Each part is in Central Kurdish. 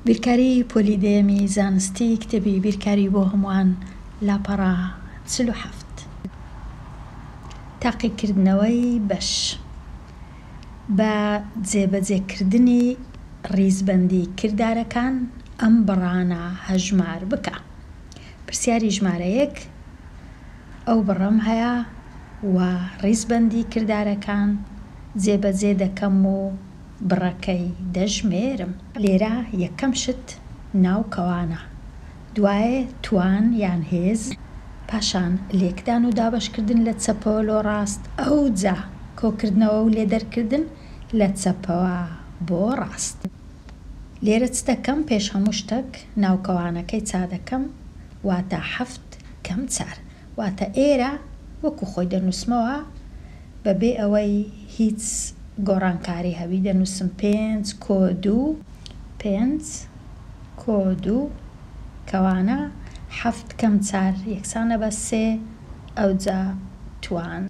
بیرکاری پۆلی دەیەمی زانستی کتێبی بیرکاری بۆ هەمووان لاپەڕە 47. تاقیکردنەوەی بەش بە جێبەجێکردنی ڕیزبەندی کردارەکان ئەم بڕانە هەژمار بکە. پرسیاری ژمارە یەک، ئەو بڕەم هەیە و ڕیزبەندی کردارەکان جێبەجێ دەکەم و بڕەکەی دەژمێرم. لێرە یەکەم شت ناو کەوانە، دوایێ توان یان هێز، پاشان لێکدان و دابەشکردن لە چەپەوە لۆ ڕاست، ئەوجا کۆکردنەوە و لێدەرکردن لە چەپەوە بۆ ڕاست. لێرە چ دەکەم؟ پێش هەموو شتەک ناو کەوانەکەی چا دەکەم، واتە حەفت کەم چار. واتە ئێرە وەکو خۆی دەنووسمەوە بە بێ ئەوەی هیچ گۆڕانکاری هەبی دەنووسم پێنج کۆ دوو، پێنج کۆ دوو کەوانە حەفت کەم چار یەکسانە بە سێ ئەوجا توان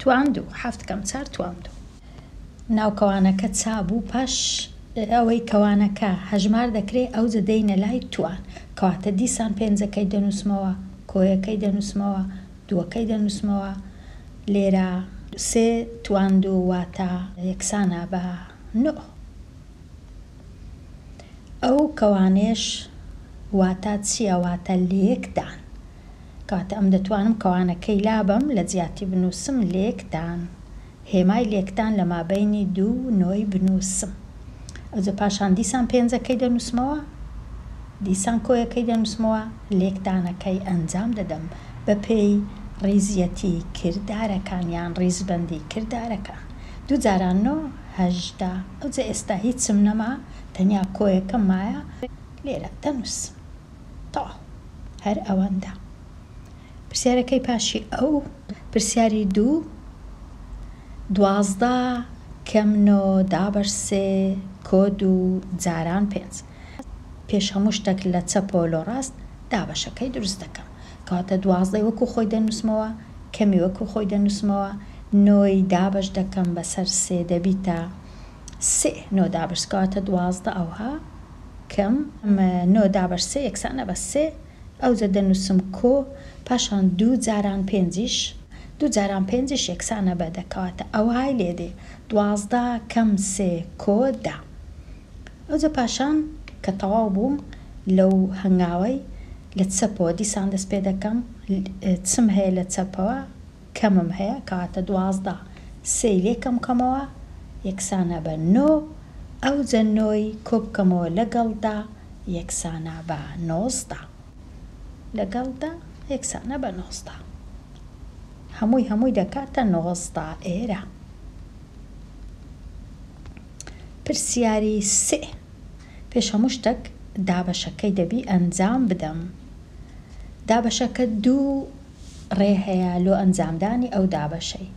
توان دوو حەفت کەم چار توان دوو. ناو کەوانەکە چا بوو پاش ئەوەی کەوانەکە هەژمار دەکرێ ئەوجە دێینە لای توان کەواتە دیسان پێنجەکەی دەنووسمەوە کۆیەکەی دەنووسمەوە دووەکەی دەنووسمەوە لێرە سێ توان دوو واتە یەکسانە بە نۆ ئەو کەوانەیەش واتا چییە واتە لێکدان کەواتە ئەم دەتوانم کەوانەکەی لابەم لە جیاتی بنووسم لێکدان هێمای لێکدان لە مابەینی دوو نۆی بنووسم. ئەوجە پاشان دیسان پێنجەکەی دەنووسمەوە، دیسان کۆیەکەی دەنووسمەوە، لێکدانەکەی ئەنجام دەدەم بە پێی ڕیزیەتی کردارەکان یان ڕیزبەندی کردارەکان. دوو جاران نۆ، 18. ئەوجە ئێستا هیچم نەما، تەنیا کۆیەکەم مایە، لێرە دەنووسم. تەواو. هەر ئەوەندە. پرسیارەکەی پاشی ئەو. پرسیاری دوو، 12 کەم نۆ دابەش سێ کۆ دوو جاران پێنج. پێش هەموو شتەک لە چەپەوە لۆ ڕاست دابەشەکەی دروست دەکەم. کەواتە دوازدەی وەکو خۆی دەنووسمەوە، کەمی وەکو خۆی دەنووسمەوە، نۆی دابەش دەکەم بەسەر سێ دەبیتە سێ، نۆ دابەش کەواتە 12 ئەوها کەم نۆ دابەش سێ یەکسانە بە سێ، ئەوجە دەنووسم کۆ، پاشان دوو جاران پێنجیش، دوو جاران پێنجیش یەکسانە بە دە، کەواتە ئەوهای لێ دێ، 12 کەم سێ کۆ دە. ئەوجە پاشان کە تەواو بووم لەو هەنگاوەی لە چەپەوە دیسان دەست پێ دەکەم، چم هەیە لە چەپەوە؟ کەمم هەیە، کەواتە 12 سێی لێ کەم کەمەوە یەکسانە بە نۆ، ئەوجە نۆی کۆ بکەمەوە لەگەڵ دە یەکسانە بە 19. لەگەڵ دە یەکسانە بە 19. هەمووی هەمووی دەکاتە 19 ئێرە. پرسیاری سێ، پێش هەموو شتەک دابەشەکەی دەبی ئەنجام بدەم. دابەشەکە دوو ڕێ هەیە لۆ ئەنجامدانی ئەو دابەشەی.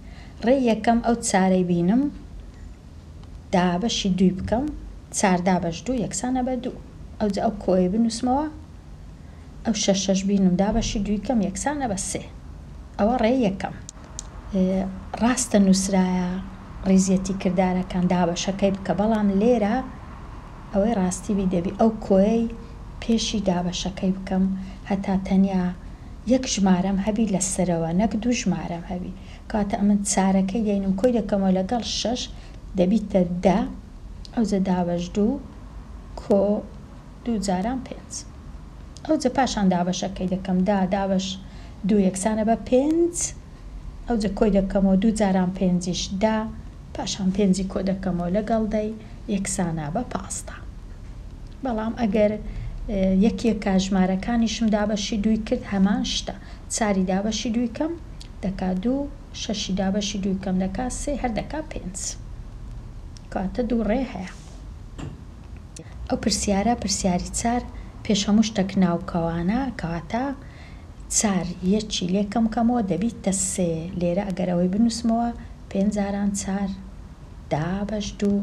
ڕێی یەکەم ئەو چارەی بینم دابەشی دووی بکەم، چار دابەش دوو یەکسانە بە دوو. ئەوجە ئەو کۆیەی بنووسمەوە، ئەو شەشەش بینم دابەشی دووی کەم یەکسانە بە سێ. ئەوە ڕێی یەکەم. ڕاستە نووسرایە ڕیزیەتی کردارەکان دابەشەکەی بکە، بەڵام لێرە ئەوەی ڕاستی بی دەبی ئەو کۆیەی پێشی دابەشەکەی بکەم هەتا تەنیا یەک ژمارەم هەبی لە سەرەوە نەک دوو ژمارەم هەبی. کەواتە ئەمن چارەکەی دەینم کۆی دەکەمەوە لەگەڵ شەش دەبیتە دە، ئەوجە دابەش دوو کۆ دوو جاران پێنج. ئەوجە پاشان دابەشەکەی دەکەم دە دابەش دوو یەکسانە بە پێنج، ئەوجە کۆی دەکەمەوە دوو جاران پێنجیش دە، پاشان پێنجی کۆ دەکەمەوە لەگەڵ دەی یەکسانە بە 15. بەڵام ئەگەر یەک یەکە ژمارەکانیشم دابەشی دووی کرد هەمان شتە، چاری دابەشی دووی کەم دەکا دوو، شەشی دابەشی دووی کەم دەکا سێ، هەر دەکا پێنج. کەواتە دوو ڕێ هەیە. ئەو پرسیارە پرسیاری چار پێش هەموو شتەک ناو کەوانە، کەواتە چار یەکی لێ کەم کەمەوە دەبیتە سێ. لێرە ئەگەر ئەوەی بنووسمەوە پێنج جاران چار دابەش دوو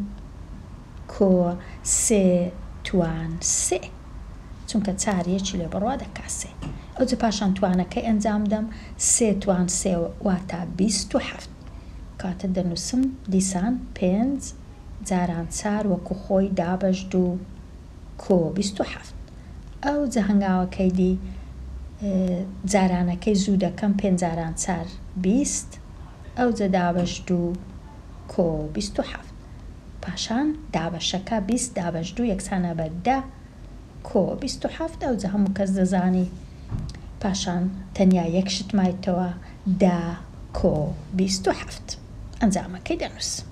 کۆ سێ توان سێ، چونکە چار یەکی لێ بڕوا دەکا سێ. ئەوجە پاشان توانەکەی ئەنجام دەم، سێ توان سێ واتە 27. کەواتە دەنووسم دیسان پێنج جاران چار وەکو خۆی دابەش دوو. کۆ 27. ئەوجە هەنگاوەکەی دی جارانەکەی زوو دەکەم پێنج جاران چار 20 ئەوجە دابەش دوو کۆ 27. پاشان دابەشەکە 20 دابەش دوو یەکسانە بە دە کۆ 27. ئەوجە هەموو کەس دەزانی پاشان تەنیا یەک شت مایتەوە دە کۆ 27 ئەنجامەکەی دەنووسم.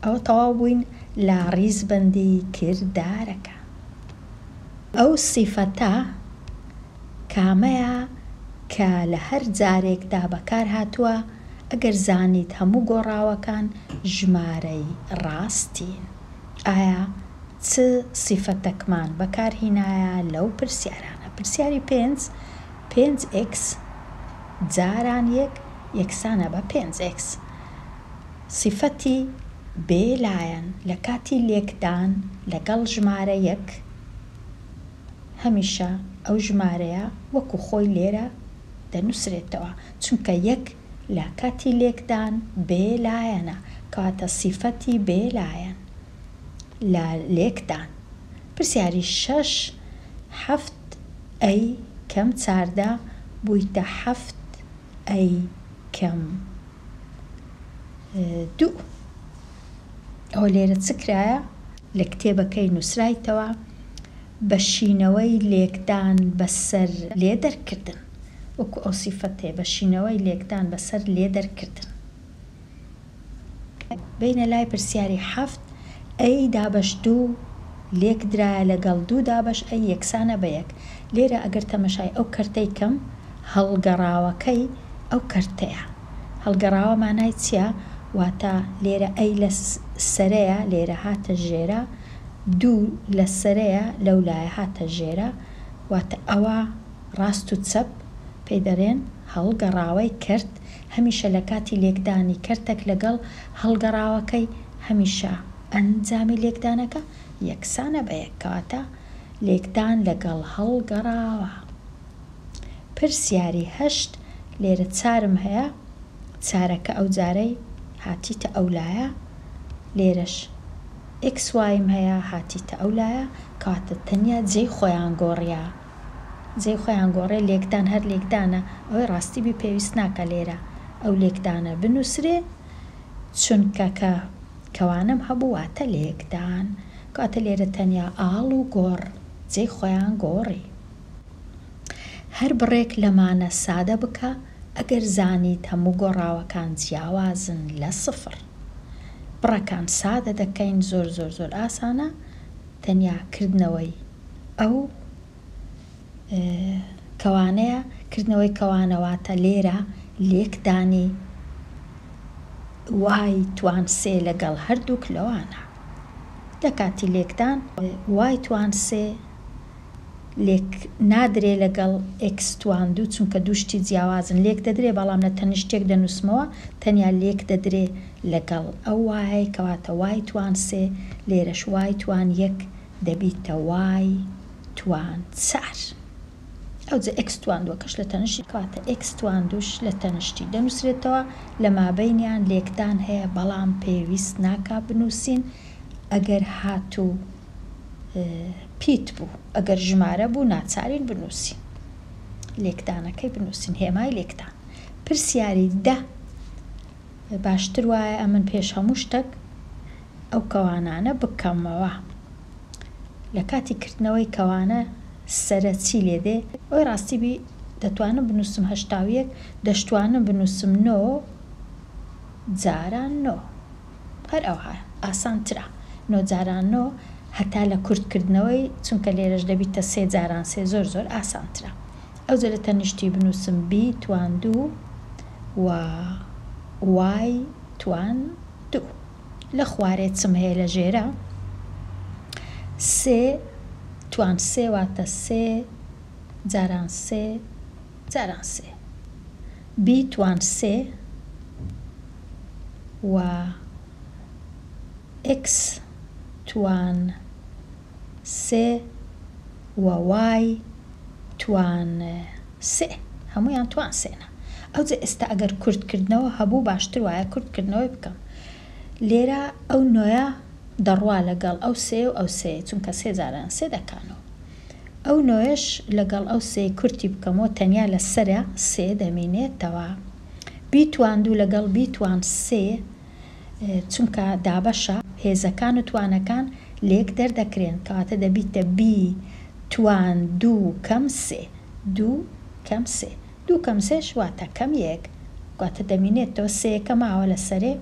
ئەوە تەواو بووین لە ڕیزبەندی کردارەکان. ئەو سیفەتە کامەیە کە لە هەر جارێکدا بەکار هاتووە ئەگەر زانیت هەموو گۆڕاوەکان ژمارەی ڕاستین؟ ئایا چ سیفەتەکمان بەکار هینایە لەو پرسیارانە؟ پرسیاری پێنج، پێنج ئێکس جاران یەک یەکسانە بە پێنج ئێکس. سیفەتی بێ لایەن لە کاتی لێکدان لەگەڵ ژمارە یەک هەمیشە ئەو ژمارەیە وەکو خۆی لێرە دەنوسرێتەوە چونکە یەک لە کاتی لێکدان بێ لایەنە کەواتە سیفەتی بێ لایەن لە لێکدان. پرسیاری شەش، حەفت A کەم 14 بوویتە حەفت A کەم دوو. ئەوە لێرە چ کرایە؟ لە کتێبەکەی نووسرایتەوە بە شینەوەی لێکدان بەسەر لێدەرکردن وەکو ئەو سیفەتەیە بە شینەوەی لێکدان بەسەر لێدەرکردن. بێینە لای پرسیاری حەفت، A دابەش دوو لێک درایە لەگەڵ دوو دابەش A یەکسانە بە یەک. لێرە ئەگەر تەمەشای ئەو کەرتەی کەم هەڵگەڕاوەکەی ئەو کەرتەیە. هەڵگەڕاوە مانای چییە؟ واتە لێرە A لە سەرەیە لێرە هاتە ژێرە، دوو لە سەرەیە لەو لایە هاتە ژێرە، واتە ئەوە ڕاست و چەپ پێی دەرێن هەڵگەڕاوەی کەرت. هەمیشە لە کاتی لێکدانی کەرتەک لەگەڵ هەڵگەڕاوەکەی هەمیشە ئەنجامی لێکدانەکە یەکسانە بە یەک، کەواتە لێکدان لەگەڵ هەڵگەڕاوە. پرسیاری هەشت، لێرە چارم هەیە، چارەکە ئەو جارەی هاتیتە ئەو لایە، لێرەش ئێکس وایم هەیە هاتیتە ئەو لایە، کەواتە تەنیا جێی خۆیان گۆڕیا، جێی خۆیان گۆڕێ لێکدان هەر لێکدانە، ئەوەی ڕاستی بی پێویست ناکا لێرە ئەو لێکدانە بنووسرێ، چونکە کە کەوانەم هەبوو واتە لێکدان، کەواتە لێرە تەنیا ئاڵ و گۆڕ جێی خۆیان گۆڕی. هەر بڕێک لەمانە سادە بکە ئەگەر زانیت هەموو گۆڕاوەکان جیاوازن لە سفر. بڕەکان سادە دەکەین زۆر زۆر زۆر ئاسانە تەنیا کردنەوەی ئەو کەوانەیە، کردنەوەی کەوانە واتە لێرە لێکدانی وای توان سێ لەگەڵ هەردووک لەوانە. لە کاتی لێکدان وای توان سێ لێک نادرێ لەگەڵ ئێکس توان دوو چونکە دوو شتی جیاوازن لێک دەدرێ بەڵام لە تەنیشتێک دەنووسمەوە تەنیا لێک دەدرێ لەگەڵ ئەو وایەی کەواتە وای توان سێ لێرەش وای توان یەک دەبیتە وای توان چار ئەوجە ئێکس توان دووەکەش لە تەنیشتی کەواتە ئێکس توان دووش لە تەنیشتی دەنووسرێتەوە لە مابەینیان لێکدان هەیە بەڵام پێویست ناکا بنووسین ئەگەر هاتوو پیت بوو ئەگەر ژمارە بوو ناچارین بنووسین لێکدانەکەی بنووسین هێمای لێکدان. پرسیاری دە باشتر وایە ئەمن پێش هەموو شتەک ئەو کەوانانە بکەمەوە لە کاتی کردنەوەی کەوانە سەرە چی لێ دێ؟ ئەوەی ڕاستی بی دەتوانم بنووسم 81 دەشتوانم بنووسم نۆ جاران نۆ هەر ئەوها ئاسانترە نۆ جاران نۆ هەتا لە کورتکردنەوەی چونکە لێرەش دەبیتە سێ جاران سێ زۆر زۆر ئاسانترە. ئەوجە لە تەنیشتی بنووسم بی توان دوو و وای توان دوو. لە خوارێ چم هەیە لە ژێرە سێ توان سێ واتە سێ جاران سێ جاران سێ بی توان سێ و ئێکس توان سێ و وای توان سێ هەموویان توان سێنە. ئەوجە ئێستا ئەگەر کورتکردنەوە هەبوو باشتر وایە کورتکردنەوەی بکەم. لێرە ئەو نۆیە دەڕوا لەگەڵ ئەو سێ و ئەو سێ چونکە سێ جاران سێ دەکانەوە. ئەو نۆیەش لەگەڵ ئەو سێی کورتی بکەمەوە تەنیا لە سەرە سێ دەمینێتەوە. بی توان دوو لەگەڵ بی توان سێ چونکە دابەشە هێزەکان و توانەکان لێک دەردەکرێن کەواتە دەبیتە بی توان دوو کەم سێ دوو کەم سێ دوو کەم سێش واتە کەم یەک واتە دەمینێتەوە سێیەکە ماوە لەسەرێ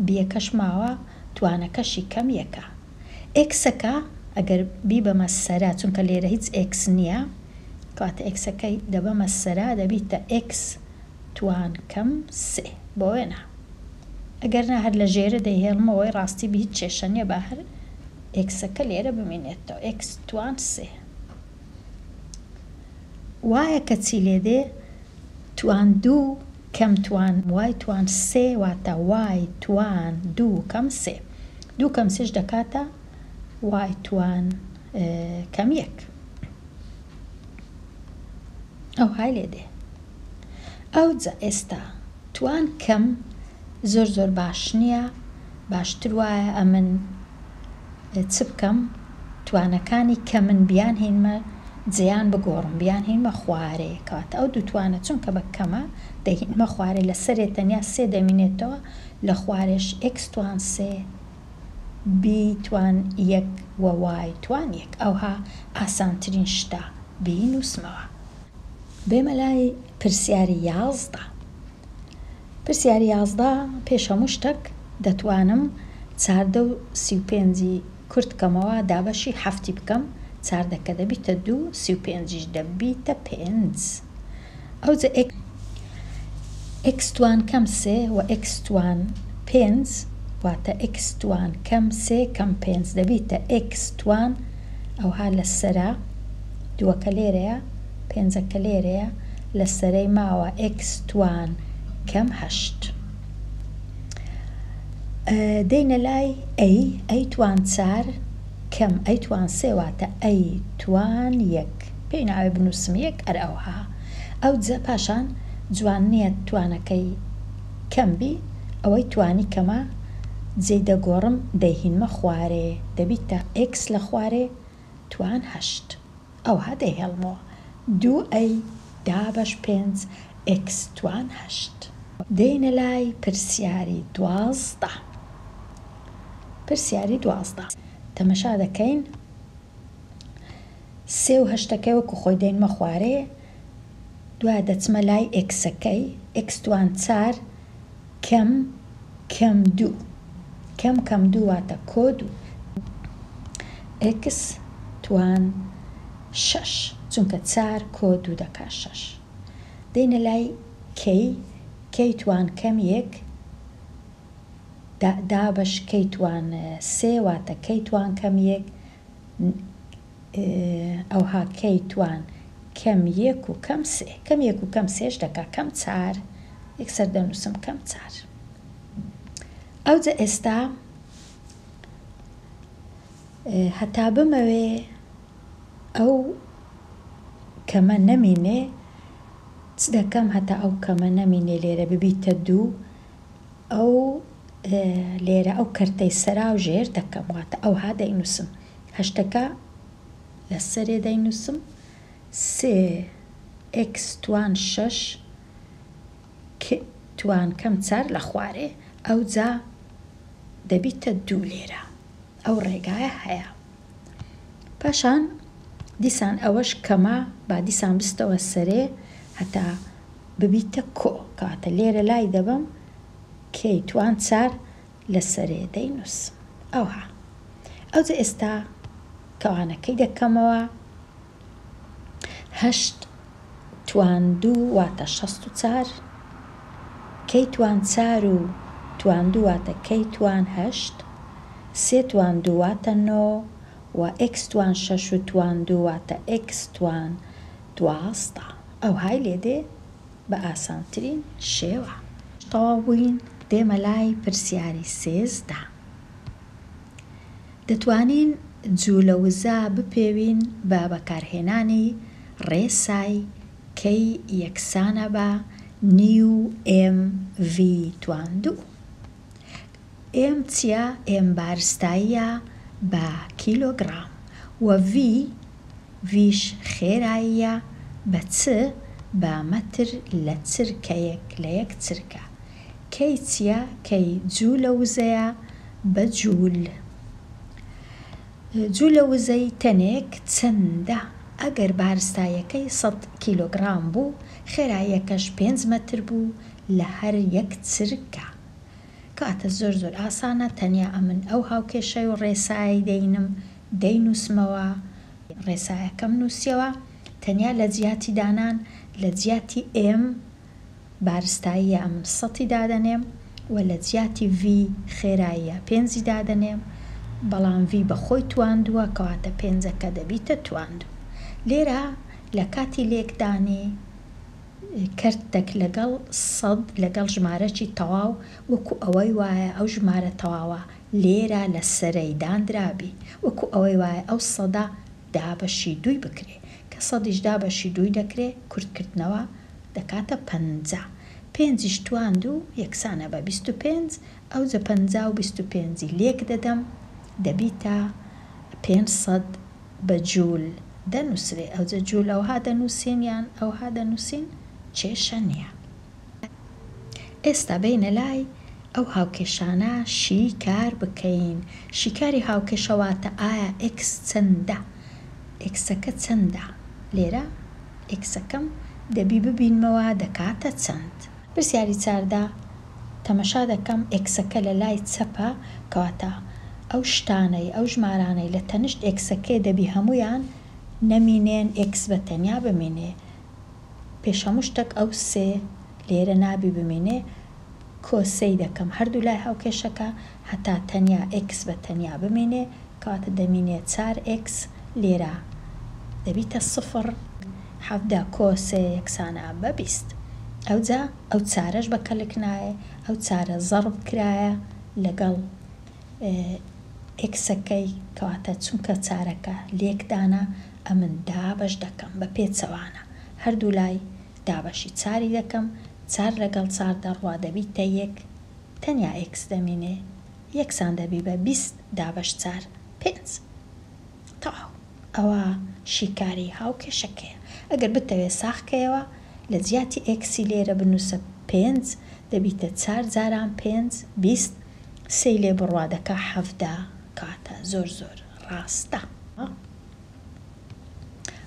بیەکەش ماوە توانەکەشی کەم یەکە. ئێکسەکە ئەگەر بیبەمە سەرا چونکە لێرە هیچ ئێکس نییە کەواتە ئێکسەکەی دەبەمە سەرا دەبیتە ئێکس توان کەم سێ بۆ وێنە ئەگەر نا هەر لە ژێرە دەیهێڵمەوەی ڕاستی بی هیچ کێشە نییە با هەر ئێکسەکە لێرە بمینێتەوە ئێکس توان سێ وایە کە چی لێ دێ توان دوو کەم توان وای توان سێ واتە وای توان دوو کەم سێ دوو کەم سێش دەکاتە وای توان کەم یەک ئەوهای لێ دێ ئەوجا ئێستا توان کەم زۆر زۆر باش نییە باشتر وایە ئەمن چ بکەم توانەکانی کەمن بیانهینمە جێیان بگۆڕم بیانهینمە خوارێ کەواتە ئەو دوو توانە چونکە بە کەمە دەیهینمە خوارێ لە سەرێ تەنیا سێ دەمینێتەوە لە خوارێش ئێکس توان سێ بی توان یەک وە وای توان یەک ئەوها ئاسانترین شتە بینوسمەوە. بێمە لای پرسیاری 11. پرسیاری 11 پێش هەموو شتەک دەتوانم چاردە و 35ی کورت کەمەوە دابەشی حەفتی بکەم چاردەکە دەبیتە دوو 35یش دەبیتە پێنج ئەوجە ئێکس توان کەم سێ و ئێکس توان پێنج واتە ئێکس توان کەم سێ کەم پێنج دەبیتە ئێکس توان ئەوها لەسەرە دووەکە لێرەیە پێنجەکە لێرەیە لەسەرەی ماوە ئێکس توان کەم هەشت. دێینە لای ئەی، ئەی توان چار کەم ئەی توان سێ واتە ئەی توان یەک پێی ناوێ بنووسم یەک ئەر ئەوها ئەوجە پاشان جوان نییە توانەکەی کەم بی ئەوەی توانی کەمە جێی دەگۆڕم دەیهینمە خوارێ دەبیتە ئێکس لە خوارێ توان هەشت ئەوها دەیهێڵمەوە دوو ئەی دابەش پێنج ئێکس توان هەشت. دێینە لای پرسیاری 12. پرسیاری 12 تەمەشا دەکەین سێ و هەشتەکەی وەکو خۆی دێنمە خوارێ دوای دەچمە لای ئێکسەکەی ئێکس توان چار کەم کەم دوو کەم کەم دوو واتە کۆ دوو ئێکس توان شەش چونکە چار کۆ دوو دەکا شەش. دێینە لای کەی کەی توان کەم یەک دابەش کەی توان سێ واتە کەی توان کەم یەک ئەوها کەی توان کەم یەک و کەم سێ کەم یەک و کەم سێش دەکا کەم چار یەکسەر دەنووسم کەم چار. ئەوجە ئێستا هەتا بمەوێ ئەو کەمە نەمینێ چ دەکەم هەتا ئەو کەمە نەمینێ لێرە ببیتە دوو ئەو لێرە ئەو کەرتەی سەرا و ژێر دەکەم واتە ئەوها دەینووسم هەشتەکە لە سەرێ دەینووسم سێ ئێکس توان شەش ک توان کەم چار لە خوارێ ئەوجا دەبیتە دوو لێرە ئەو ڕێگایە هەیە. پاشان دیسان ئەوەش کەمە با دیسان بستەوە سەرێ هەتا ببیتە کۆ کەواتە لێرە لای دەبەم کەی توان چار لە سەرێ دەینووسم ئەوها ئەوجە ئێستا کەوانەکەی دەکەمەوە هەشت توان دوو واتە 64 کەی توان چار و توان دوو واتە کەی توان هەشت سێ توان دوو واتە نۆ و ئێکس توان شەش و توان دوو واتە ئێکس توان 12 ئەوهای لێ دێ بە ئاسانترین شێوە. تەواو بووین دێمە لای پرسیاری 13. دەتوانین جوولە وزە بپێوین بە بەکارهێنانی ڕێسای کەی یەکسانە بە نیو ئێم ڤی توان دوو. M چیە؟ M بارستاییە بە کیلۆگڕام وە V ڤیش خێراییە بە چ؟ بە مەتر لە چرکەیەک لە یەک چرکە. کەی چیە؟ کەی جوولە وزەیە بە جوول. جوولە وزەی تەنێک چەندە؟ ئەگەر بارستاییەکەی سەد کیلۆگڕام بوو، خێراییەکەش پێنج مەتر بوو لە هەر یەک چرکە. کەواتە زۆر زۆر ئاسانە تەنیا ئەمن ئەو هاوکێشەی و ڕێسایەی دەینم دەینوسمەوە ڕێسایەکەم نوسیەوە تەنیا لە جیاتی دانان لە جیاتی M بارستاییە ئەمن سەتی دادەنێم و لە جیاتی V خێراییە پێنجی دادەنێم بەڵام V بە خۆی تواندووە کەواتە پێنجەکە دەبیتە تواندوو لێرە لە کاتی لێکدانی کەرتەک لەگەڵ سەد لەگەڵ ژمارەکی تەواو وەکو ئەوەی وایە ئەو ژمارە تەواوە لێرە لە سەرەی داندرابی وەکو ئەوەی وایە ئەو سەدە دابەشی دووی بکرێ کە سەدیش دابەشی دووی دەکرێ کورتکردنەوە دەکاتە 50 پێنجیش تواندوو یەکسانە بە 25 ئەوجە 50 و 25ی لێک دەدەم دەبیتە 500 بە جوول دەنووسرێ ئەوجە جوول ئەوها دەنووسین یان ئەوها دەنووسین کێشە نییە. ئێستا بێینە لای ئەو هاوکێشانە شیکار بکەین. شیکاری هاوکێشە واتە ئایا ئێکس چەندە؟ ئێکسەکە چەندە؟ لێرە ئێکسەکەم دەبی ببینمەوە دەکاتە چەند؟ پرسیاری 14 تەمەشا دەکەم ئێکسەکە لە لای چەپە کەواتە ئەو شتانەی ئەو ژمارانەی لە تەنیشت ئێکسەکەی دەبی هەمویان نەمینێن ئێکس بە تەنیا بمینێ. پێش هەموو شتێک ئەو سێ لێرە نابی بمینێ کۆسەی دەکەم هەردوو لای هاوکێشەکە هەتا تەنیا ئێکس بە تەنیا بمینێ کەواتە دەمینێ چار ئێکس لێرە دەبیتە سفر 17 کۆ سێ یەکسانە بە 20 ئەوجا ئەو چارەش بە کەلک نایە ئەو چارە زەڕب کرایە لەگەڵ ئێکسەکەی کەواتە چونکە چارەکە لێکدانە ئەمن دابەش دەکەم بە پێچەوانە هەردوو لای دابەشی چاری دەکەم چار لەگەڵ چار دەڕوا دەبیتە یەک تەنیا ئێکس دەمینێ یەکسان دەبی بە 20 دابەش چار پێنج. تەواو ئەوە شیکاری هاوکێشەکەیە. ئەگەر بتەوێت ساخکەیەوە لە جیاتی ئێکسی لێرە بنووسە پێنج دەبیتە چار جاران پێنج 20 سێی لێ بڕوا دەکا 17 کاتە زۆر زۆر ڕاستە.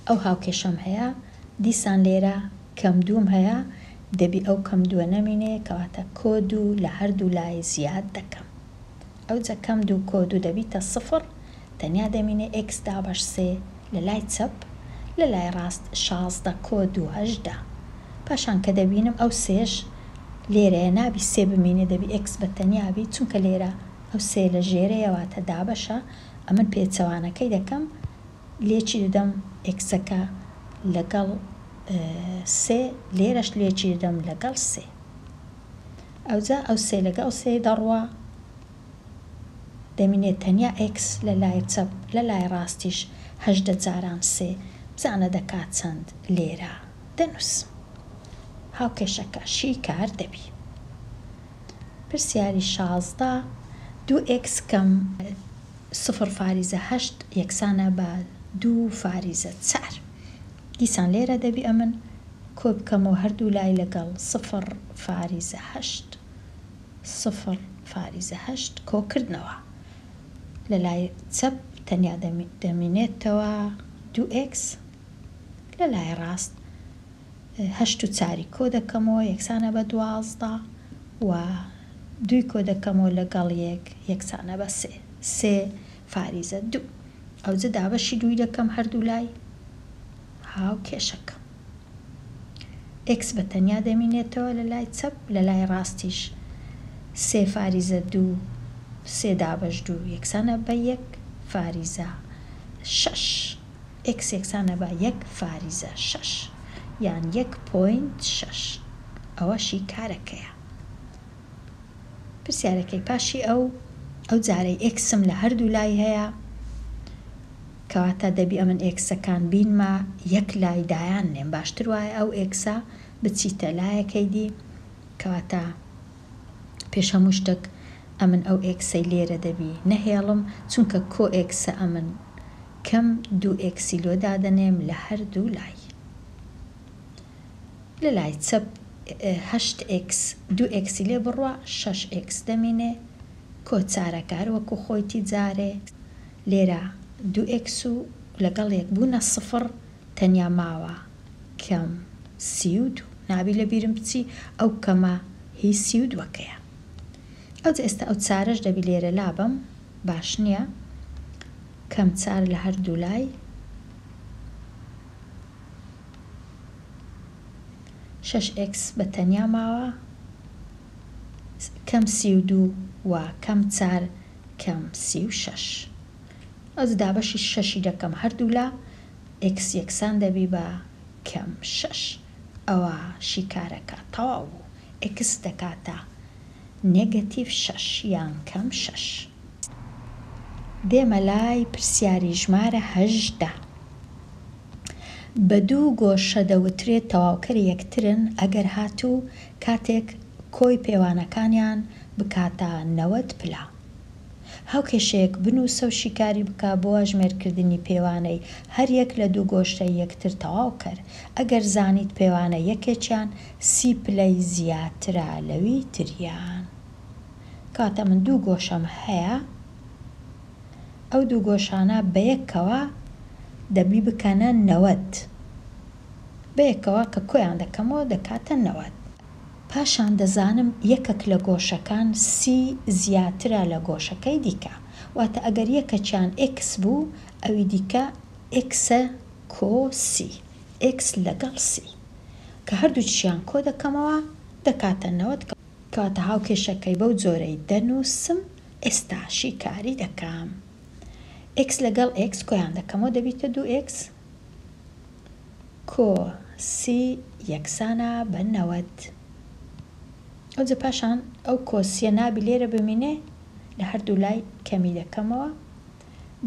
ئەو هاوکێشەم هەیە دیسان لێرە کەم دووم هەیە دەبی ئەو کەم دووە نەمینێ کەواتە کۆ دوو لە هەردوو لای زیاد دەکەم. ئەوجە کەم دوو کۆ دوو دەبیتە سفر تەنیا دەمینێ ئێکس دابەش سێ لە لای چەپ لە لای ڕاست 16 کۆ دوو 18 پاشان کە دەبینم ئەو سێش لێرەیە نابی سێ بمینێ دەبی ئێکس بە تەنیا بی چونکە لێرە ئەو سێ لە ژێرەیە واتە دابەشە ئەمن پێچەوانەکەی دەکەم لێکی دەدەم ئێکسەکە لەگەڵ سێ لێرەش لێکی دەدەم لەگەڵ سێ. ئەوجا ئەو سێ لەگەڵ سێ دەڕوا دەمینێت تەنیا ئێکس لە لای چەپ لە لای ڕاستیش 18 جاران سێ بزانە دەکات چەند لێرە دەنووسم. هاوکێشەکە شیکار دەبی. پرسیاری 16 دوو ئێکس کەم سفر فاریزە هەشت یەکسانە بە دوو فاریزە چار. دیسان لێرە دەبی ئەمن کۆ بکەمەوە هەردوو لای لەگەڵ سفر فاریزە هەشت سفر فاریزە هەشت کۆکردنەوە. لە لای چەپ تەنیا دەمینێتەوە دوو ئێکس لە لای ڕاست هەشت و چاری کۆ دەکەمەوە یەکسانە بە 12 و دووی کۆ دەکەمەوە لەگەڵ یەک یەکسانە بە سێ سێ فاریزە دوو. ئەوجە دابەشی دووی دەکەم هەردوو لای هاوکێشەکە. ئێکس بە تەنیا دەمینێتەوە لە لای چەپ لە لای ڕاستیش سێ فاریزە دوو سێ دابەش دوو یەکسانە بە یەک فاریزە شەش. ئێکس یەکسانە بە یەک فاریزە شەش یان یەک point شەش. ئەوە شیکارەکەیە. پرسیارەکەی پاشی ئەو ئەو جارەی ئێکسم لە هەردوو لای هەیە کەواتە دەبی ئەمن ئێکسەکان بینمە یەک لای دایان نێم باشتر وایە ئەو ئێکسە بچیتە لایەکەی دی کەواتە پێش هەموو شتێک. ئەمن ئەو ئێکسەی لێرە دەبی نەهێڵم چونکە کۆ ئێکسە ئەمن کەم دوو ئێکسی لۆ دادەنێم لە هەردوو لای. لە لای چەپ هەشت ئێکس دوو ئێکسی لێ بڕوا شەش ئێکس دەمینێ کۆ چارەکە هەر وەکو خۆیتی جارێ لێرە دوو ئێکس و لەگەڵ یەک بوونە سفڕ تەنیا ماوە کەم 32 نابی لە بیرم بچی ئەو کەمە هی سی و دووەکەیە ئەوجا ئێستا ئەو چارەش دەبی لێرە لابەم باش نییە کەم چار لە هەردوو لای شەش ئێکس بە تەنیا ماوە کەم 32 و کەم چار کەم 36 ئەوجا دابەشی شەشی دەکەم هەردوولا ئێکس یەکسان دەبی بە کەم شەش ئەوە شیکارەکە تەواو بوو ئێکس دەکاتە نێگەتیڤ شەش یان کەم شەش. دێمە لای پرسیاری ژمارە 18. بە دوو گۆشە دەوترێت تەواوکەری یەکترن ئەگەر هاتوو کاتێک کۆی پێوانەکانیان بکاتە 90 پلە. هاوکێشەیەک بنووسە و شیکاری بکە بۆ ئەژمێرکردنی پێوانەی هەر یەک لە دوو گۆشەی یەکتر تەواوکەر ئەگەر زانیت پێوانە یەکێکیان سی پلەی زیاترە لەوی تریان. کەواتە من دوو گۆشەم هەیە، ئەو دوو گۆشانە بەیەکەوە دەبی بکەنە 90. بەیەکەوە کە کۆیان دەکەمەوە دەکاتە 90. پاشان دەزانم یەکێک لە گۆشەکان سی زیاترە لە گۆشەکەی دیکە. واتە ئەگەر یەکەکیان ئێکس بوو، ئەوی دیکە ئێکسە کۆ سی. ئێکس لەگەڵ سی. کە هەردووکیان کۆ دەکەمەوە دەکاتە 90. کەواتە هاوکێشەکەی بەو جۆرەی دەنووسم، ئێستا شیکاری دەکەم. ئێکس لەگەڵ ئێکس کۆیان دەکەمەوە دەبیتە دوو ئێکس کۆ سی یەکسانە بە 90. ئەوجا پاشان ئەو کۆسیە نابی لێرە بمینێ، لە هەردوو لای کەمی دەکەمەوە.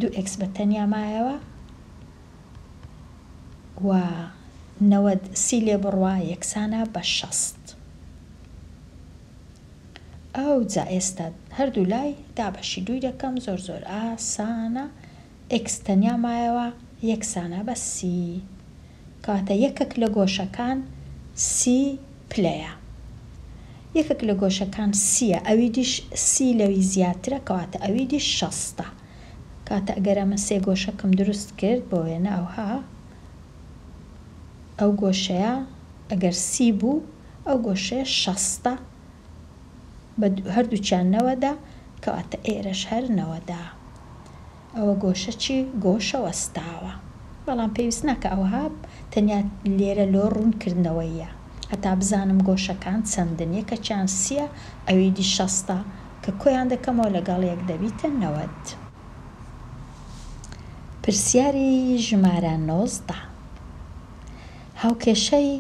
دوو ئێکس بە تەنیا مایەوە و 90 سی لێ بڕوا یەکسانە بە 60. ئەوجا ئێستا هەردوو لای دابەشی دووی دەکەم، زۆر زۆر ئاسانە. ئێکس تەنیا مایەوە یەکسانە بە سی. کەواتە یەکێک لە گۆشەکان سی پلەیە. یەکێک لە گۆشەکان سیە، ئەوی دیش سی لەوی زیاترە، کەواتە ئەوی دیش شەستە. کاتە ئەگەر ئەمە سێ گۆشەکەم دروست کرد بۆ وێنە ئەوها، ئەو گۆشەیە ئەگەر سی بوو ئەو گۆشەیە شەستە، بە هەردووکیان نەوەدە، کەواتە ئێرەش هەر نەوەدە. ئەوە گۆشە چی؟ گۆشە وەستاوە. بەڵام پێویست ناکە ئەوها، تەنیا لێرە لۆ ڕوونکردنەوەیە هەتا بزانم گۆشەکان چەندن. یەکەکیان سیە، ئەوی دی شەستە، کە کۆیان دەکەمەوە لەگەڵ یەک دەبیتە 90. پرسیاری ژمارە 19. هاوکێشەی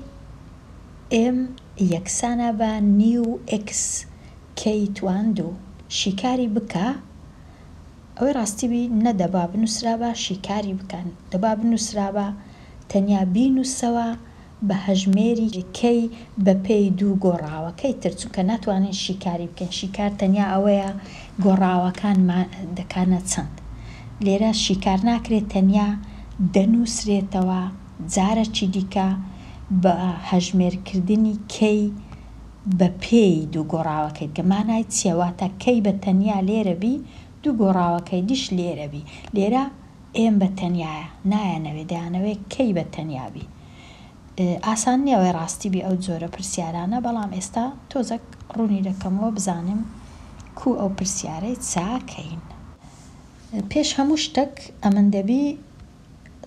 ئێم یەکسانە بە نیو ئێکس کەی توان دوو. شیکاری بکە. ئەوەی ڕاستی بی نەدەبا بنووسرابا شیکاری بکەن، دەبا بنووسرابا تەنیا بینووسەوە بە هەژمێری کەی بە پێی دوو گۆڕاوەکەی تر، چونکە ناتوانین شیکاری بکەین. شیکار تەنیا ئەوەیە گۆڕاوەکان دەکانە چەند. لێرە شیکار ناکرێت، تەنیا دەنووسرێتەوە جارەکی دیکە بە هەژمێرکردنی کەی بە پێی دوو گۆڕاوەکەی دیکە. مانای چییە؟ واتە کەی بە تەنیا لێرە بی، دوو گۆڕاوەکەی دیش لێرە بی. لێرە ئێم بە تەنیایە، نایانەوێ، دەیانەوێ کەی بە تەنیا بی. ئاسان نییە ئەوەی ڕاستی بی ئەو جۆرە پرسیارانە، بەڵام ئێستا تۆزەک ڕوونی دەکەمەوە بزانم کو ئەو پرسیارەی چاکەین. پێش هەموو شتەک ئەمن دەبی،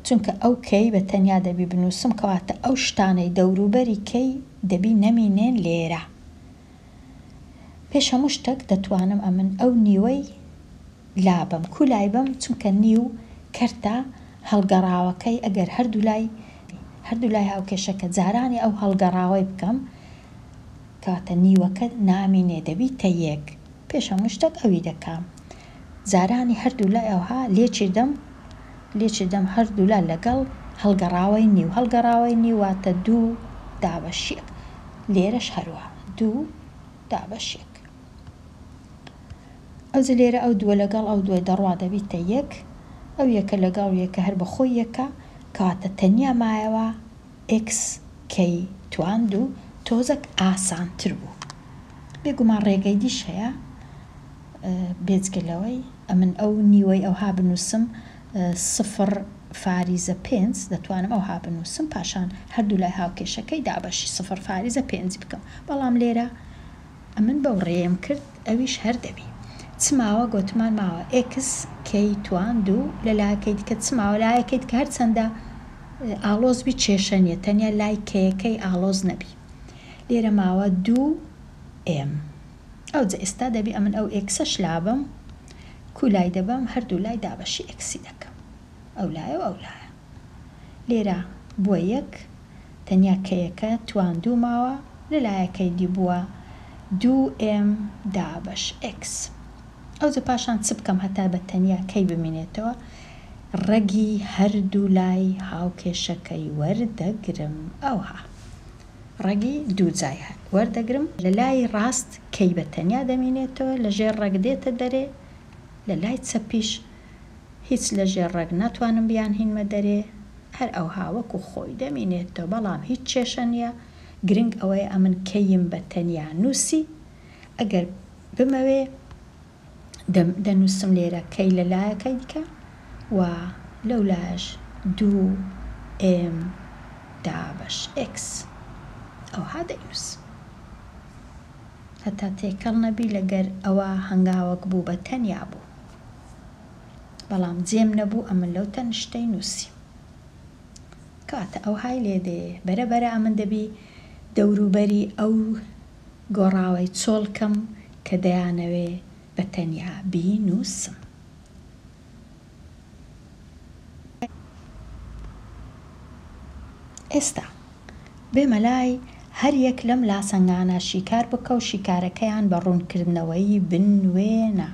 چونکە ئەو کەی بە تەنیا دەبی بنووسم، کەواتە ئەو شتانەی دەوروبەری کەی دەبی نەمینێن لێرە. پێش هەموو شتەک دەتوانم ئەمن ئەو نیوەی لابەم. کو لای بەم؟ چونکە نیو کەرتە هەڵگەڕاوەکەی ئەگەر هەردوو لای هاوکێشەکە جارانی ئەو هەڵگەڕاوەی بکەم، کەواتە نیوەکە نامینێ دەبیتە یەک. پێش هەموو شتێک ئەوی دەکەم. جارانی هەردوو لای ئەوها لێچی دەم، لێچی دەم هەردوو لا لەگەڵ هەڵگەڕاوەی نیو. هەڵگەڕاوەی نیو واتە دوو دابەش یەک. لێرەش هەروە دوو دابەش یەک. ئەوجە لێرە ئەو دووە لەگەڵ ئەو دووە دەڕوا دەبیتە یەک، ئەو یەکە لەگەڵ یەکە هەر بە خۆی یەکە، کەواتە تەنیا مایەوە ئێکس کەی تواند و تۆزەک ئاسانتر بوو. بێگومان ڕێگەی دیش هەیە بێجگە لەوەی ئەمن ئەو نیوەی ئەوها بنووسم سفر فاریزە پێنج دەتوانم ئەوها بنووسم پاشان هەردوو لای هاوکێشەکەی دابەشی سفر فاریزە پێنجی بکەم بەڵام لێرە ئەمن بەو ڕێیەم کرد ئەویش هەر دەبی. چ ماوە گۆتمان ماوە ئێکس کەی تواند و لە لایەکەی دیکە چ ماوە لایەکەی دیکە هەرچەندە ئاڵۆز بی کێشە نیە تەنیا لای کەیەکەی ئاڵۆز نەبی لێرە ماوە دوو ئێم ئەوجە ئێستا دەبی ئەمن ئەو ئێکسەش لابەم کو لای دەبەم هەردوو لای دابەشی ئێکسی دەکەم ئەو لایە و ئەو لایە لێرە بووە یەک تەنیا کەیەکە تواندوو ماوە لە لایەکەی دی بووە دوو ئێم دابەش ئێکس ئەوجە پاشان چ بکەم هەتا بە تەنیا کەی بمینێتەوە ڕەگی هەردوو لای هاوکێشەکەی وەردەگرم ئەوها ڕەگی دووجای وەردەگرم لە لای ڕاست کەی بە تەنیا دەمینێتەوە لە ژێر ڕەگ دێتە دەرێ لە لای چەپیش هیچ لە ژێر ڕەگ ناتوانم بیانهینمە دەرێ هەر ئەوها وەکو خۆی دەمینێتەوە بەڵام هیچ کێشە نیە گرنگ ئەوەیە ئەمن کەیم بە تەنیا نوسی ئەگەر بمەوێ دەنوسم لێرە کەی لە لایەکەی دیکە و لەو لایەش دوو ئێم دابەش ئێکس ئەوها دەینوسم هەتا تێکەڵ نەبی لەگەر ئەوە هەنگاوەک بوو بە تەنیا بوو. بەڵام جێم نەبوو ئەمن لەو تەنشتەی نووسیم. کەواتە ئەوهای لێ دێ. بەرە بەرە ئەمن دەبی دەوروبەری ئەو گۆڕاوەی چۆڵ کەم کە دەیانەوێ بە تەنیا بینووسم. ئێستا بێمە لای هەر یەک لەم لاسەنگانە شیکار بکە و شیکارەکەیان بە ڕوونکردنەوەی بنوێنە.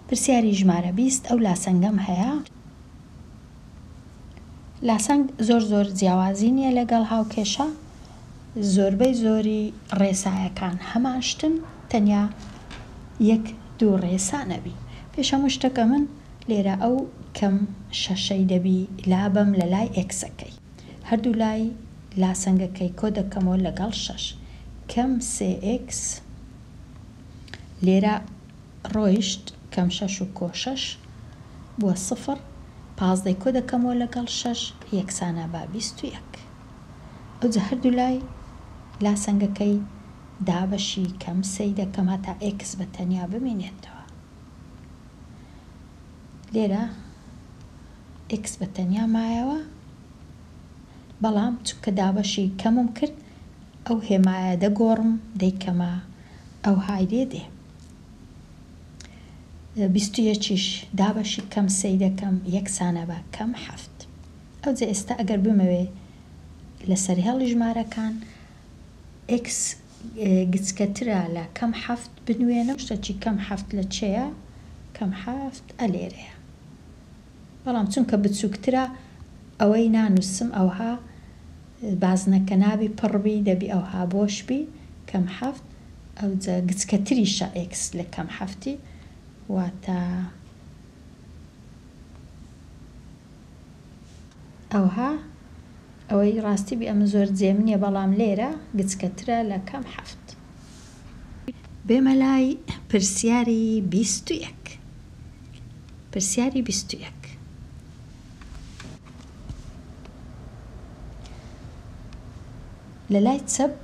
پرسیاری ژمارە 20 ئەو لاسەنگەم هەیە. لاسەنگ زۆر زۆر جیاوازی نییە لەگەڵ هاوکێشە، زۆربەی زۆری ڕێسایەکان هەمان شتن تەنیا یەک دوو ڕێسا نەبی. پێش هەموو شتەک ئەمن لێرە ئەو کەم شەشەی دەبی لابەم لە لای ئێکسەکەی. هەردوو لای لاسەنگەکەی کۆ دەکەمەوە لەگەڵ شەش کەم سێ ئێکس لێرە ڕۆیشت کەم شەش و کۆ شەش بووە سفر پازدەی کۆ دەکەمەوە لەگەڵ شەش یەکسانە بە 21 ئەوجا هەردوو لای لاسەنگەکەی دابەشی کەم سێی دەکەم هەتا ئێکس بە تەنیا بمینێتەوە لێرە ئێکس بە تەنیا مایەوە بەڵام چونکە دابەشی کەمم کرد ئەو هێمایە دەگۆڕم دەیکەمە ئەوهای لێ دێ. بیست و یەکیش دابەشی کەم سێی دەکەم یەکسانە بە کەم حەفت. ئەوجە ئێستا ئەگەر بمەوێ لەسەر هێڵی ژمارەکان ئێکس گچکەترە لە کەم حەفت بنوێنم شتەکی کەم حەفت لە چێیە؟ کەم حەفت ئە لێرەیە. بەڵام چونکە بچوکترە ئەوەی نانوسم ئەوها بازنەکە نابی پڕ بی دەبی ئەوها بۆش بی کەم حەفت ئەوجە گچکەتریشە ئێکس لە کەم حەفتی واتە ئەوها ئەوەی ڕاستی بی ئەمن زۆر جێم نیە بەڵام لێرە گچکەترە لە کەم حەفت. بێمە لای پرسیاری 21. پرسیاری 21. لە لای چەپ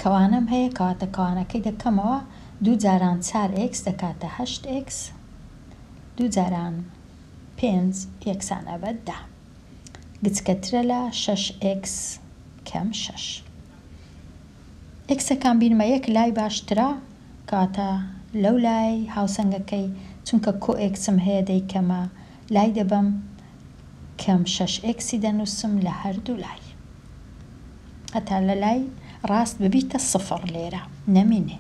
کەوانەم هەیە کەواتە کەوانەکەی دەکەمەوە دوو جاران چار ئێکس دەکاتە هەشت ئێکس دوو جاران پێنج یەکسانە بە دە گچکەترە لە شەش ئێکس کەم شەش. ئێکسەکان بینمە یەک لای باشترە کەواتە لەو لای هاوسەنگەکەی چونکە کۆ ئێکسم هەیە دەیکەمە لای دەبەم کەم شەش ئێکسی دەنووسم لە هەردوو لای هەتا لە لای ڕاست ببیتە سفڕ لێرە نەمینێ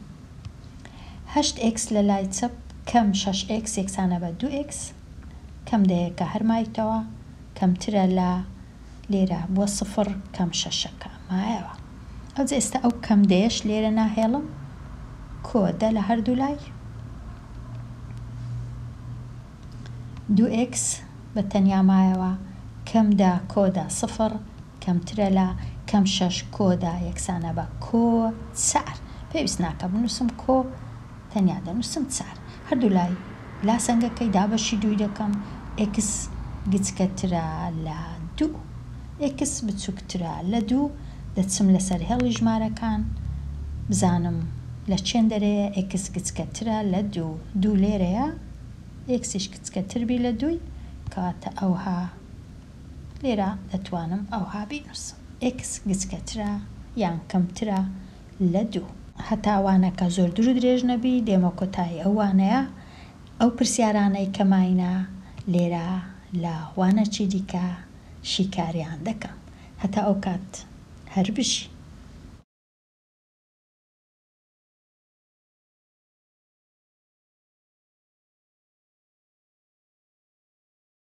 هەشت ئێکس لە لای چەپ کەم شەش ئێکس یەکسانە بە دوو ئێکس کەم دەیەکە هەر مایتەوە کەمترە لە لێرە بووە سفڕ کەم شەشەکە مایەوە ئەوجا ئێستا ئەو کەم دەیەش لێرە ناهێڵم کۆ دە لە هەردوو لای. دوو ئێکس بە تەنیا مایەوە، کەم دە کۆ دە سفر کەمترە لە کەم شەش کۆ دە یەکسانە بە کۆ چار. پێویست ناکا بنووسم کۆ، تەنیا دەنووسم چار. هەردوو لای لاسەنگەکەی دابەشی دووی دەکەم، ئێکس گچکەترە لە دوو. ئێکس بچووکترە لە دوو، دەچم لەسەر هێڵی ژمارەکان بزانم لە چێندەرەیە، ئێکس گچکەترە لە دوو، دوو لێرەیە، ئێکسیش گچکەتر بی لە دووی، کەواتە ئەوها لێرە دەتوانم ئەوها بینووسم، ئێکس گچکەترە یان کەمترە لە دوو. هەتا وانەکە زۆر دوور و درێژ نەبی دێمە کۆتایی ئەو وانەیە، ئەو پرسیارانەی کە ماینە لێرە لە وانەکی دیکە شیکاریان دەکەم. هەتا ئەو کات هەر بژی.